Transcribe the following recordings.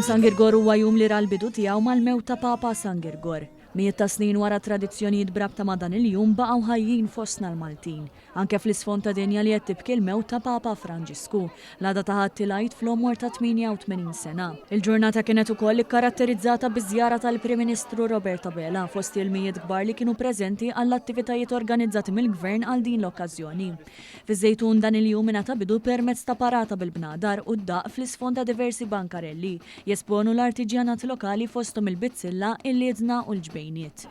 Jum San Girgor huwa jum li ra l-bidu tiegħu mal-mewt ta' Papa San Girgor. Mijiet ta' snin wara t-tradizzjonijiet b'rabta ma' dan il-jum baqgħu ħajjin fostna l-Maltin. Anke fl-isfond ta' dinja li qed tibki l-mewt ta' Papa Franġisku, l-għada ta' Ħadd il-Għid fl-għomor ta' 88 sena. Il-ġurnata kienet ukoll ikkaratterizzata biż-żjara tal-Prim Ministru Robert Abela fost il-mijiet kbar li kienu preżenti għall-attivitajiet organizzati mill-Gvern għal din l-okkażjoni. Fiż-Żejtun dan il-jum ingħata bidu permezz ta' parata bil-bnadar u d-daqq fl-isfond ta' diversi bankarelli jesponu l-artiġjanat lokali fosthom il-bizzilla, il-liedna u l-ġbejniet.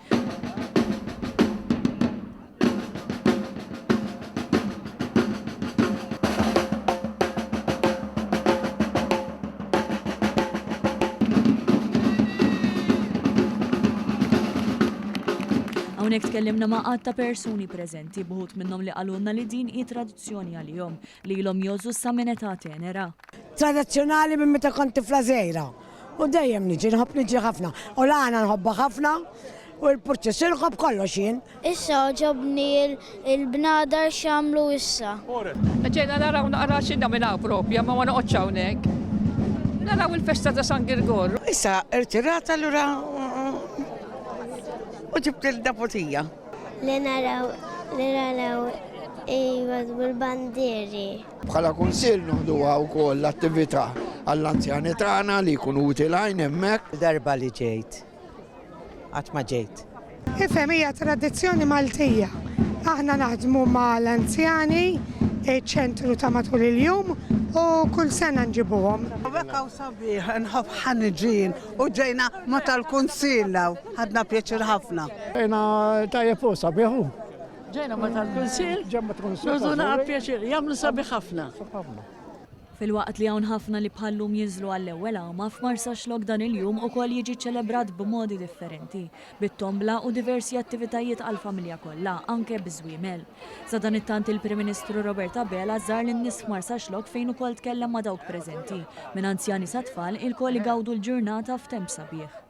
Hawnhekk tkellimna ma' għadd ta' persuni preżenti, b'uħud minnhom li qalulna li din hi tradizzjoni għalihom, li ilhom jgħożżu sa minn età tenera. Tradizzjonali minn meta kont tifla żgħira. U dejjem niġi, nħobb niġi ħafna. U l-għana nħobbha ħafna, u l-purċissjoni nħobb kollox jien. Issa għoġobni il-bnadar x'għamlu issa. Ġejna naraw naqra x'inna minn hawn propja, ma ma noqgħodx hawnhekk. Naraw il-festa ta' San Girgor. Issa irtirat allura u ġibt il-nepotija. Li naraw li naraw jwadbu l-bandieri. Bħala kunsill noħduha wkoll l-attività għall-anzjani tagħna li jkunu utilajn hemmhekk. Darba li ġejt. Qatt ma ġejt. Ifhem hija tradizzjoni Maltija. Aħna naħdmu mal-anzjani, ċentru ta' matul il-jum u kull sena nġibuhom. Hawnhekk hawn sabiħ, inħobb ħa niġi jien u ġejna ma' tal-kunsill hawn, ħadna pjaċir ħafna. Ġejna tajjeb hu sabiħ hu. Ġejna ma' tal-kunsill, nieħdu naqra pjaċir, jagħmlu sabiħ ħafna. Filwaqt li hawn ħafna li bħal-lum jinżlu għall-ewwel għawma, f'Marsaxlokk dan il-jum ukoll jiġi ċċelebrat b'modi differenti, bit-tombla u diversi attivitajiet għall-familja kollha, anke biż-żwiemel. Sadanittant il-Prim Ministru Robert Abela żar lin-nies f'Marsaxlokk fejn ukoll tkellem ma' dawk preżenti, minn anzjani sa tfal ilkoll igawdu l-ġurnata f'temp sabiħ.